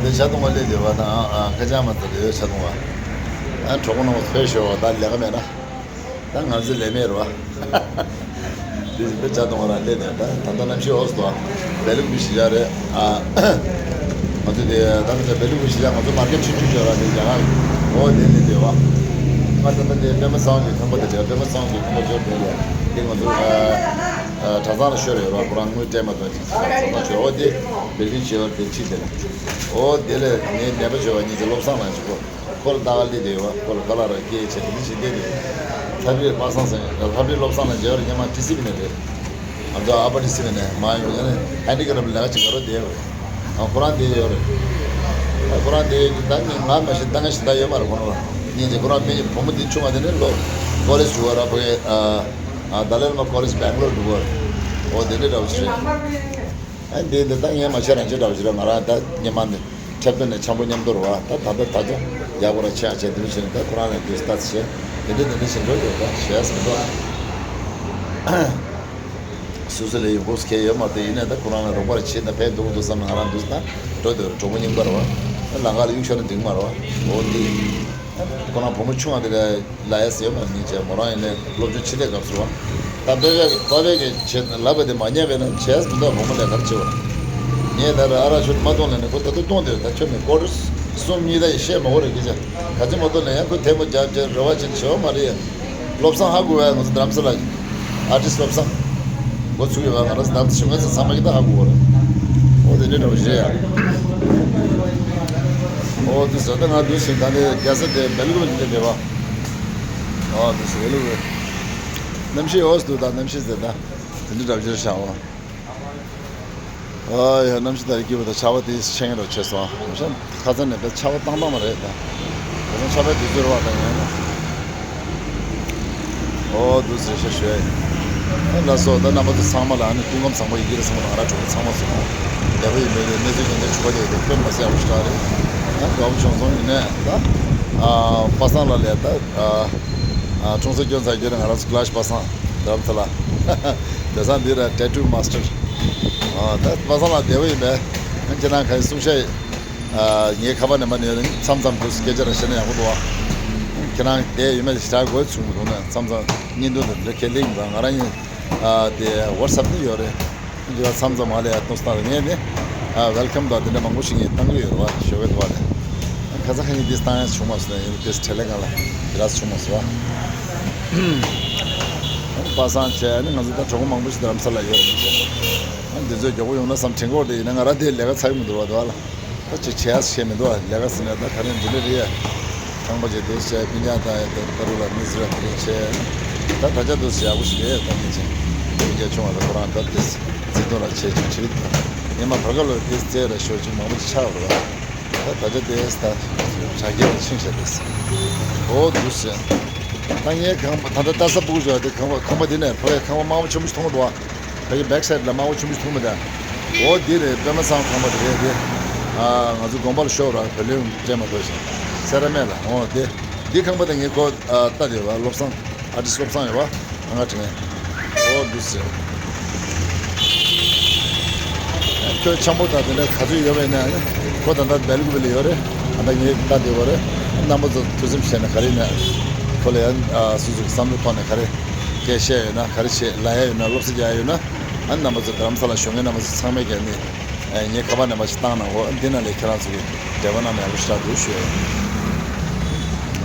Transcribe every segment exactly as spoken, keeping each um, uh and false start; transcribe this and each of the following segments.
དེ་ཇ་འཐུང་བ་སླེབས་བསྡད་པ་དང་ཨ་ཁ་བྱང་མ་ཚོ་ལས་ཇ་འཐུང་བ། ཨ་གྲོགས་པོ་རྣམ་པ་ཕེབས་ཤོག་ད་ལས་ཀ་མེད་ན། ད་ང་ཚོ་ལས་མེད་རེད་བ། དེ་བཞིན་དུ་ཇ་འཐུང་བ་རང་སླེབས་ནས་ད་ད་ལྟ་གནམ་གཤིས་འོ་སོ་བ། བལ་ལུག་གི་གཞིས་ཆགས་རེད་ཨ། ང་ཚོ་དེ་ད་ལྟ་བལ་ལུག་གི་གཞིས་ཆགས་ང་ཚོ་མར་ཀེཊ་ཆུང་ཆུང་ཅིག་ཡོད་ར་དེ་རྒྱ་གར་འོ་དེ་སླེབས་བསྡད་བ། ང་ད་ལྟ་དེ་པད་མ་ཚང་གི་ཁང་པ་དེ་རེད་པད་མ་ཚང་གི་ཁང་པ་ཅོར་དེ་རེད་དེ་ང་ཚོ་ཨ་གྲྭ་ཚང་ལ་ཤོར་ཡོད་ར་ཁོ་རང་དངུལ་སྤྲད་མ་ཐུབ་ཅིག་གྲྭ་ཚང་ཤོར་འོ་དེ་བེལ་ཀིན་བྱེད་བར་དེ་ཁྲིད་དེ་ལ་འོ་དེ་ལས་ངའི་ནད་པ་བྱོས་པ་གཉིས་ཀྱི་བློ་བཟང་ལགས་ཀྱི་སྐོར། ཁོ་ལ་ལྟ་ག་སླེབས་བསྡད་ཡོད་པ་ཁོ་ལ་ཁ་ལག་ར་སྐྱེལ་བྱས་དེ་འདྲ་བྱེད་བསྡད་ཡོད། ལྷ་བྲིས་པ་སངས་ཟེར་ལྷ་བྲིས་བློ་བཟང་ལ་མཇལ་བར་སྔོན་མ་ཊི་སི་བི་ནས་རེད། ང་ཚོ་ཨ་པ་ཊི་སི་བི་ནས་མ་ཡོང་ཡ་ནས་ཧན་ཌི་ཀེ་རབ་ལས་ཀ་བྱེད་ག་རོ་བསྡད་ཡོད་རེད། ཨ་ཁོ་རང་བསྡད་ཡོད་རེད། ཨ་ཁོ་རང་བསྡད་ཡོད་ཀྱི་ད་ངས་ང་མ་ཤེས་ད་ང་ཤེས་ད་ཡོད་མ་རེད་ཁོ་རང་ལ་ཉིན་གཅིག་ཁོ་རང་སྨན་གྱི་བུ་མོ་འདི་ཆུང་བ་དེ་ནས་ལོ་ཀོ་ལེཇ་འགྲོ་བ་ར་བོ་ཨ་ཨ་ད་ལན་མ་ཀོ་ལེཇ་སྦེང་ལོར་འགྲོ་བ་རེད། འོ་དེ་འདྲ་འདྲ་བོ་ཞིག་རེད། ཨ་འདི་འདི་ད་ངས་མ་ཤེས་རང་ཤེས་འདྲ་བོ་ཞིག་རེད་ང་རང་ད་སྔོན་མ་ནས། འཁྲབ་སྟོན་ནས་འཆམ་པོ་མཉམ་དུ་རུ་བ་ད་ད་ད་ད་ད་ཡག་པོ་ར་ཆེ་ཡང་ཆེ་དེ་འདྲ་བྱས་ནས་ད་ཁོ་རང་ལ་དུས་ལྟ་ཚེ་དེ་འདྲ་དེ་འདྲ་བྱེད་འགྲོ་དེ་ད་བྱས་ཟིན་འགྲོ། སོ་སོ་ལས་ཡོང་སྒོ་སྐྱེལ་ཡོད་མ་རེད་ཡིན་ནའི་ད་ཁོ་རང་ལ་རོགས་པ་ར་བྱེད་ད་ཕན་འདུག་འདུག་བསམ་ན་ང་རང་འདུག་ད་འགྲོ་དེ་རུ་གྲོགས་པོ་རྙིང་པ་རུ་བ་ལང་ཀ་ལ་གཡུག་ཤོར་ན་འགྲིག་མ་རུ་བ་འོ་འདི་ཁོ་རང་བུ་མོ་ཆུང་བ་དེ་ལ། ལ་ཡ་ཟེར་མ་ཉིན་བྱས་མོ་རང་ཡིན་ནས་སློབ་སྦྱོང་ཆེ་ལས་སྐབས་སུ་བ། ད་པེ་པེ་པེ་པེ་གི་བྱེད་ལབ་པ་དེ་མ་ཉན་པས་ན་བྱས་མི་འདུག་བུ་མོ་ལས་ཀར་བྱེད་བ། ངས་ད་ར་ཨ་ར་ཤོད་མ་གཏོང་ལས་ནས་ཁོ་ད་དུ་གཏོང་དེ་ད་ཁྱོད་ནས་སྐོར་གསུམ་གཉིས་ད་ཡི་བཤད་མ་འོ་རེ་སྐད་ཆ་ག་ཚོད་མ་གཏོང་ལས་ཡང་ཁོ་ཐལ་མོ་རྒྱབ་བྱས་རེ་བ་བྱེད་བྱེད་བ་མ་རེད་ཡ། བློ་བཟང་ཧ་གོ་བས་ང་ཚོ་རྡ་རམ་ས་ལ་ཨར་ཊིསི་བློ་བཟང་། འགོ་ཚུགས་ཡོད་བ་ང་ར་རྡ་རམ་ས་ཤུ་ང་ཚོ་ཚང་མ་གི་ད་ཧ་གོ་བ་རེད། འོ་དེ་འདྲ་འདྲ་བ་ཞིག་རེད་ཡ། འོ་དེ་ཟེར་ད་ང་འདུག་ཟིན་ད་ནས་རྒྱལ་ས་དེ་སྦེལ་ཀོབ་དེ་འདྲ་རེད་བ། ཨ་དེ་ཟེར་ལུགས་རེད། གནམ་གཤིས་འོ་སུ་འདུག་ད་གནམ་གཤིས་ཟེར་ད་དེ་འདྲ་འདྲ་བ་ཞིག་ཤག་འོ། ཨ་ཡ་གནམ་གཤིས་ད་རེ་སྐྱིད་པོ་ད་ཆར་པ་དེ་ཤེས་ངེས་རོ་ཆེ་སོང་ཨ་ཤ་ཁ་སང་ནས་ད་ཆར་པ་བཏང་བཏང་མ་རེད་ད། ཁ་སང་ཆར་པའི་དུས་ཚོད་རེད་བ་ད་ཡིན་ན། འོ་འདུག་ཟེར་ཤ་ཞོས། ཨ་ལགས་སོ་ད་རྣམ་པ་ཚོ་ཚང་མ་ལ་ཨ་ནི་སྐུ་ཁམས་བཟང་པོ་ཡི་གེ་རེ་ཚང་མ་ང་རང་གྲོགས་པོ་ཚང་མ་སོང་། ཡག་པོ་ཡིན་པས་གནས་ཚུལ་ཡོང་དོན་ཆུ་བ་དེ་དེ་དཔེ་མ་སྲིད་ཡག་པོ་ཞིག་རེད། ཨ་དགའ་པོ་བྱུང་སོང་ཡིན་ནས་ད། ཨ་པ་སངས་ལ་ལས་ད། ཨ་ཁྲུང་ས་སྐྱོན་ཚ་རྒྱུ་ང་རང་ཚོ་ཀ་ལེ་ཤི་པ་སངས་རབ་ཚ་ལ། དེ་སང་འདི་ར་ཊེ་ཊུ་མཱ་སི་ཊར། ཨ་ད་པ་སངས་ལ་བདེ་བོ་ཡིན་པས། ཨ་ཁྱེད་རང་ག་ཡི་གསུང་བཤད་ཡིན། ཨ་ངའི་ཁ་པར་ནས་མ་ནས་མཚམས་མཚམས་དུ་སྐད་ཆ་ར་བཤད་ན་ཡག་པོ་འདུག་ཨ། ཁྱེད་རང་བསྡད་ཡོད་མེད་ཞེ་དྲག་དགོས་ཚུགས་མི་འདུག་ན་མཚམས་མཚམས་བརྙན་ཐུང་དང་འདྲ་ཁས་ལེན་དང་ང་རང་ཡིན། ཨ་དེ་ཝ་ཊི་སེབ་ནི་ཡོད་རེད། འདི་ལ་མཚམས་མཚམས་མ་ལས་ཡ་ཏོག་སྟངས་ངས་ནི་ཨ་ཝེལ་ཀམ་དང་དེ་འདྲ་མང་པོ་ཞིག་ངས་བཏང་གི་ཡོད་རེད་བ་ཞོགས་པའི་དུ་བ་ལས། ཁ་ས་ཁ་ཉིན་དེ་བཏང་ཡ་བྱུང་མ་སོང་ཡིན་དེ་བྲེལ་ལས་གང་ལ་དེ་ར་བྱུང་མ་སོང་བ། པ་སངས་བྱས་ནི་ང་ཚོ་ད་གྲོགས་པོ་མང་པོ་ཞིག་རྡ་རམ་ས་ལ་ཡོད་རེད། ཨ་འདི་ཚོས་མགྱོགས་པོ་ཡོང་ན་བསམ་དྲན་གོ་དེ་ཡིན་ན་ང་རང་དེ་ལས་ཀ་ཚར་གི་མི་འདུག་བ་དུ་བ་ལ། ད་ཅིག་བྱས་ཡ་ཤེས་མི་འདུག་ལས་ཀ་ཟེར་ནས་ད་ག་རེ་འདི་འདྲ་རེད་ཡ། ཁང་པ་ཅིག་འདུག་བྱས་སྤུན་ཀྱག་དང་ཡ་ད་ད་རུ་ལ་མི་ཟེར་བ་དེ་རིགས་བྱས། ད་ད་ཆ་འདུག་ཟེར་ཡག་པོ་ཞིག་རེད་ད་ངེད་ཅིག་སྤུན་ཀྱག་ཆུང་བ་ལ་ཁོ་རང་ད་དེ་བརྩི་མཐོང་ལ་བྱས་ཅིག་བྱེད་ཀྱི་འདུག་ངས་མ་བར་སྐབས་ལ་དེ་རྩེ་ར་ཤོར་ཅིག་མང་པོ་ཅིག་ཆགས་པ་རེད་བ། ད་ད་ཆ་དེ་ད་དྲ་རྒྱ་ལ་ཕྱིན་བྱས་དེ་འོ་འདུག་ཟེར། ད་ངའི་ཁང་པ་ད་ལྟ་ལྟ་ས་སྤུ་གུ་ཞོག་དེ་ཁང་པ་ཁང་པ་དེ་ནས་ཕ་གའི་ཁང་པ་དམར་པོ་ཆེན་པོ་ཞིག་མཐོང་གི་འདུག་བ། ཕ་གི་བེག་སའིཌ་ལ་དམར་པོ་ཆུང་ཆུང་མཐོང་མི་འདུག་འོ་འདི་རེད་པད་མ་ཚང་ཁང་པ་དེ་རེད་དེ། ཨ་ང་ཚོ་དགོན་པ་ལ་ཤོག་ར་བོད་ལུང་སྤྲད་མ་ཐུབ་ཤིང་སེ་ར་སྨད་ལ་འོ་དེ། འདི་ཁང་པ་དེ་ངས་ཁོ་ལྟ་དེ་བ་བློ་བཟང་ཨ་ཏི་སི་བློ་བཟང་ཡོད་བ་ཨ་ང་དྲན་འོ་འདུག་ཟེར། ཁྱོད་འཆམ་པོ་དང་དེ་འདྲ་ག་ཚོད་ཡོད་པས་ན་ཁོ་ད་ལྟ་སྦེལ་ཀོབ་ལ་ཡོད་རེད། ཨ་ད་ངས་ལྟ་དེ་བ་རེད། རྣམ་པ་ཚོ་ཐུགས་སེམས་བྱས་ན་ག་རེ་ཡིན་ན་ཁོ་ལ་ཡང་སོ་སོའི་བསམ་བློ་ཐོག་ནས་ག་རེ། སྐད་བཤད་ཡོད་ན་ག་རེ་བྱེད་ལབ་ཡ་ཡོད་ན་སློབ་གསོ་རྒྱག་ཡ་ཡོད་ན། ཨ་རྣམ་པ་ཚོ་རྡ་རམ་ས་ལ་ཞོགས་ངས་རྣམ་པ་ཚོ་ཚང་མས་ཀྱང་ནི། ངའི་ཁ་པར་ནས་མ་ཞིག་བཏང་གནང་གོ་འདི་ན་ལས་ཁྱེད་རང་ཚོ་གི་འབྲེལ་བ་གནང་ན་ཡག་པོ་ཞེ་དྲག་འདུག་ཞུ་ཡ་ཡིན།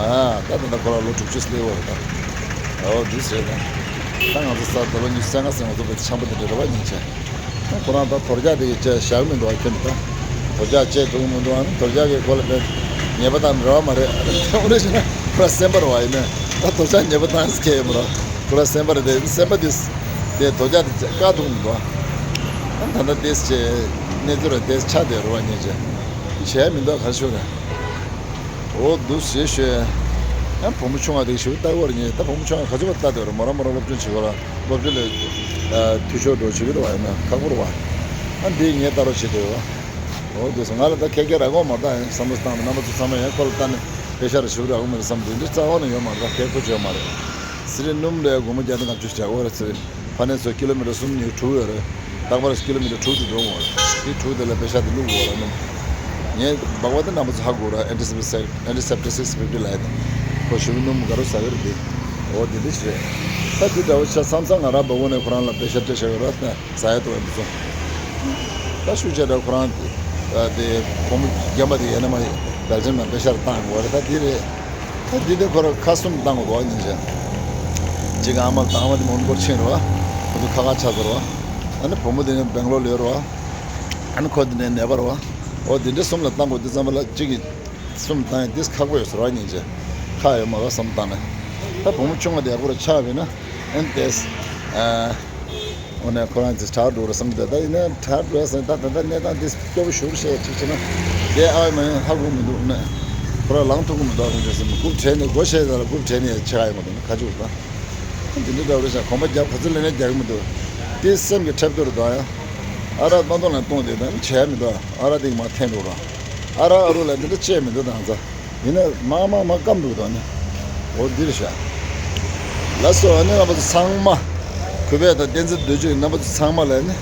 ཨ་ད་ད་ལྟ་ཁོ་རང་ལོ་དྲུག་ཅུ་སླེབས་ཡོད་རེད་ད། ཨོ་འདི་ཟེར་ད། ད་ང་ཚོ་ས་རྡོ་ལོ་ཉི་ཤུ་རྩ་ལྔ་ཟེར་ང་ཚོ་བོད་ཆམ་པོ་འདི་འདྲ་རེད་བ་སྙིང་རྗེ། ཁོ་རང་ད་དོལ་རྒྱག་དེ་གི་བྱས་བཞག་མི་འདུག་བ་ཁྱོད་ནི་ད། དོལ་རྒྱག་བྱས་འགྲོ་གི་མི་འདུག་ཨ་ནི་དོལ་རྒྱག་གི་སྐོར་ལ་དཔེ་ཉེས་པ་དང་རེ་བ་མ་རེད་ཨ་ནི་དེ་འོ་རེ་བྱས་ན་ཁོ་རང་སེམས་པ་རེད་བ་ཡིན་ན་ད་དོལ་རྒྱག་ཉེས་པ་དང་སྐྱེ་ཡོད་མ་རེད་ཁོ་རང་སེམས་པ་རེད་དེ་སེམས་པ་དེ་དེ་དོལ་རྒྱག་དེ་བཀག་ཐུབ་མི་འདུག་ཨ། ད་ད་དེ་བྱས་གནས་ཚུལ་རེད་དེ་ཆ་དེ་རེ་བ་ཉེས་བྱས་བྱས་མི་འདུག་ག་ཤོད་རེད། འོ་འདུག་ཟེར་ཞུས། ཡང་བུ་མོ་ཆུང་བ་དེ་ཞུ་ལྟ་བར་ཉེ་ད་བུ་མོ་ཆུང་བ་ག་ཚོད་པ་ལྟ་དེ་རུ་མོ་ར་མོ་ར་སློབ་སྦྱོང་བྱེད་དགོས་ར་སློབ་སྦྱོང་ལས་འཐུས་ཤོར་འགྲོ་བྱེད་ཀྱི་རེད་བ་ཡིན་ན་ཁག་པོ་རེད་བ། ཨ་འདི་ངས་ལྟ་རོགས་བྱེད་དེ་ཡོད་བ། འོ་འདུག་ཟེར་ང་ལ་ད་ཁེ་ཁེ་ར་གོ་མ་ད་ཡིན་བསམ་བློ་བཏང་ནས་རྣམ་པ་ཚོ་ཚང་མ་ཡང་ཁོ་ལ་ལྟ་ནས་དཔེ་ཤ་ར་ཞུ་ར་གོ་མ་རེད་བསམ་འདུག་འདི་རྩ་བ་ནས་ཡོད་མ་རེད་ད་ཁེ་ཁོ་བྱོས་མ་རེད། སི་རི་སྣུམ་ལས་སྒོར་མོ་བརྒྱ་དང་ལྔ་བཅུ་ཞིག་འོ་ར་ཚེ་རིང་ཕ་ནས་ཚོ་ཀི་ལོ་མི་ཊར་གསུམ་ཉིས་དྲུག་ཡོད་རེད། རྟག་པར་ཀི་ལོ་མི་ཊར་དྲུག་ཅུ་འགྲོ་འོང་རེད། དེ་དྲུག་དེ་ལ་པེ་ཤ་དེ་བླུགས་འོང་རེད་སྣུམ། ངས་སྦག་སྦག་དེ་རྣམ་པ་ཚོ་ཧ་གོ་ར། ཨེན་ཊི་སི་པི་སེག་ཨེན་ཊི་སེབ་ཊར་སིགས་ཕིབ་ཊི་ལབ་ཡ་དེ། ཁོ་ཞུ་བའི་སྣུམ་དགའ་རུ་ཟ་གི་རེད་དེ། འོ་དེ་འདྲ་ཞིག་རེད། ད་དེ་འདྲ་བོ་ཆ་བསམ་བསམ་ང་རང་སྦག་སྦག་ནས་ཁོ་རང་ལ་པེ་ཤ་སྤྲད་བཞག་ཡོད་ར། ད་ཟ་ཡ་ཏོ་ཡ་མི་སོང་། ད་ཤུགས་ཆེ་དྲག་ཁོ་རང་དེ་དེ་ཁོང་མོ་རྒན་པ་དེ་ཡས་ན་མ་ཡིན་བེལ་ཇམ་ནང་པེ་ཤ་ར་བཏང་དགོས་རེད། ད་དེ་རེད། ད་འདི་འདི་ཁོ་ར་ཁ་གསུམ་བཏང་དགོས་རེད་བ། ཉིན་ཅན་གཅིག་ཨ་མ་ལ་བཏང་། ཨ་མ་དེ་མོན་གྷོར་ཕྱིན་རེད་བ། ཁོ་ཚོ་ཁ་ཁ་ཆགས་ཚར་བ། ཨ་ནི་བུ་མོ་དེ་ནི་སྦེང་ལོར་ལ་ཡོད་རེད་བ། ཨ་ནི་ཁོ་དེ་ནས་ནད་པ་རེད་བ། འོ་དེ་འདྲ་གསུམ་ལ་བཏང་དགོས་དུས་ཙམ་པ་ལ་གཅིག་གིས་གསུམ་བཏང་ཡ་དེ་ཁག་པོ་ཡོད་ཟེར་བ། ཉིན་ཅན་ཁག་ཡོད་མ་རེད་བསམ་བཏང་ནས། ད་བུ་མོ་ཆུང་བ་དེ་ཡག་པོ་ར་ཆགས་པས་ན། ཨ་ནི་དེས་ཨ། འོ་ནས་ཁོ་རང་ཚོས་དྲག་འགྲོ་རེད་བསམ་གི་འདུག་ད་ཡིན་ན་དྲག་འགྲོ་ཟེར། ད་ད་ལྟ་གནས་སྟངས་འདི་སྐྱོ་པོ་ཞེ་པོ་བཤད་ཅིག་བྱས་ན། དེ་ཨ་མ་ཧ་གོ་མི་འདུག་ནས། ཁོ་རང་ལངས་ཐུབ་ཀྱི་མི་འདུག་ཟེར་ཟེར་ནས། རྐུབ་བྲེགས་ནས་སྒོ་ཕྱེ་ཟེར་ལ་རྐུབ་བྲེགས་ནས་ཆེ་ག་ཡོང་མི་འདུག་ན་ཁ་ཆུ་བ། འདི་འདྲ་འདྲ་བོ་རེད་ཤག་གོམ་པ་རྒྱབ་ག་ཚོད་ལས་ནས་རྒྱག་གི་མི་འདུག་དེ་སེམས་ཀྱི་འཁྲབ་སྟོན་རེད་ད་ཡ། ཨ་རག་མ་འཐུང་ལ་འཐུང་དེ་ད་ནི་བྱས་མི་འདུག་ཨ་རག་དེ་གི་མ་འཐེན་འགྲོ་ར། ཨ་རག་ཨ་རུ་ལ་འདི་འདྲ་བྱས་མི་འདུག་ད་ང་ཚོ། ཡིན་ན་མ་མ་མ་སྐམ་འདུག་ད་ནི། འོ་འདིར་བཞག་ལགས་སོ། ཨ་ནི་རྣམ་པ་ཚོ་ཚང་མ། གུས་པས་དང་བསྟན་འཛིན་རྡོ་རྗེ་རྣམ་པ་ཚོ་ཚང་མ་ལ་ནི།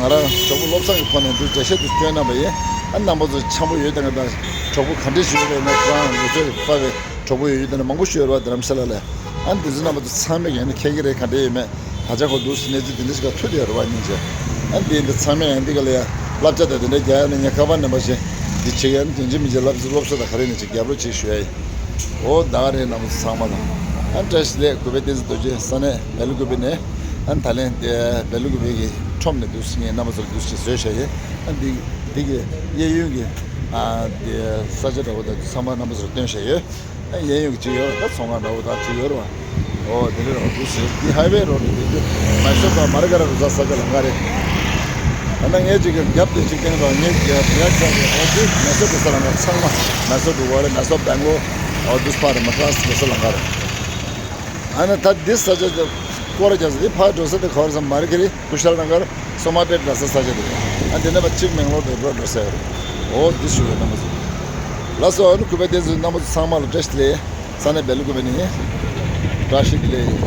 ང་རང་གྲོགས་པོ་བློ་བཟང་གི་ཐོག་ནས་འདི་འགྲེལ་བཤད་དུ་སྐྱོན་གནང་པ་ཡིན། ཨ་རྣམ་པ་ཚོ་འཆམ་པོ་ཡོད་དང་ག་དང་། གྲོགས་པོ་ག་འདྲས་ཞིག་ཡོད་པ་ཡིན་ན། ཁོ་རང་ལུས་རྩལ་དཔའ་བའི་གྲོགས་པོ་ཡོད་ཡོད་དང་མང་པོ་ཞིག་ཡོད་རེད་བ། རྡ་རམ་ས་ལ་ལ། ཨ་འདི་ཚོ་རྣམ་པ་ཚོ་ཚང་མས་ཡང་ནི་མཁྱེན་གྱི་རེད། ག་འདྲས་ཡོད་མེད། ད་ཆ་ཁོ་འདུག་སེ་གནས་ཚུལ་འདི་འདྲ་ཞིག་ག་ཐུག་བསྡད་ཡོད་རེད་བ། སྙིང་རྗེ། ཨ་འདི་འདི་ཚང་མས་ཡང་འདི་ག་ལ་ཡ་བསླབ་བྱ་དང་དེ་འདྲ་རྒྱག་ཡ་ནི་ངས་ཁ་པར་ནས་མ་བྱས་འདི་བྱེད་ཡ་ནི། དེ་འདྲ་མི་བྱེད། སློབ་སློབ་གསོ་དང་ག་རེ་ནས་ཅིག་རྒྱབ་རོགས་བྱེད་ཞུ་ཡ་ཡིན། འོ་ད་ག་རེ་རྣམ་པ་ཚོ་ཚང་མ་ལ། ཨ་བཀྲ་ཤིས་བདེ་ལེགས། གུས་པས་བསྟན་འཛིན་རྡོ་རྗེ་ས་གནས་སྦེལ་ཀོབ་ནས། ཨ་ད་ལན་དེ་སྦེལ་ཀོབ་གི་ཁྲོམ་ནས་འདུག་སེ་ངས་རྣམ་པ་ཚོར་འདུག་སེ་བཟོས་བཞག་ཡོད། ཨ་འདི་འདི་གི་གཡས་གཡོན་གྱི་ཨ་དེ་ས་ཆ་འདྲ་བོ་དང་ཚང་མ་རྣམ་པ་ཚོར་སྟོན་བཞག་ཡོད། ཨ་གཡས་གཡོན་གྱི་གཅིག་ཡོད་རེད། ད་ཚོང་ཁང་འདྲ་བོ་དང་གཅིག་ཡོད་རེད་བ། ཨོ་དེ་འདྲ་རེད་བ། འདུག་སེ་འདི་ཧའི་ཝེ་རོ་ཌི་འདི་རྒྱུ་མེ་སོར་དང་མ་རི་ཀ་ར་རུ་ས་ས་ཆ་ལ་ང་རེད། ཨ་ན་ངས་ཅིག་གི་རྒྱབ་དེ་ཅིག་སྟེང་དང་ངས་རྒྱབ་རྒྱབ་ཆགས་ཏེ། ཨོ་དེ་མེ་སོར་དུ་ས་ལ་ང་ཚང་མ་མེ་སོར་དུ་བ་རེད། མེ་སོར་སྦེང་ལོར། ཨོ་དུས་ཕར་མ་ཏྲ་སི་དུ་ས་ལ་ང་རེད། ཨ་ན་ད་འདི་ས་ཆ་དེ་སྐོར་རྒྱབ་ས་འདི་ཕར་འགྲོ་ས་དེ་ག་བར་ས་མ་རི་ཀ་རི་ཀུ་ཤལ་ནང་གར་སོ་མ་པེ་ཊ་ལ་ས་ས་ཆ་དེ། ཨ་འདི་ནས་མ་གཅིག་མེང་ལོར་དུ་འགྲོ་འགྲོ་ས་རེད། ཨོ་འདི་ཞུ་བའི་རྣམ་པ་ཚོ། ལགས་སོ། ཨ་ནི་གུས་པས་བསྟན་འཛིན་རྣམ་པ་ཚོ་ཚང་མ་ལ་བཀྲ་ཤིས་བདེ་ལེགས། ས་གནས་སྦེལ་ཀོབ་ནས་བཀྲ་ཤིས་བདེ་ལེགས།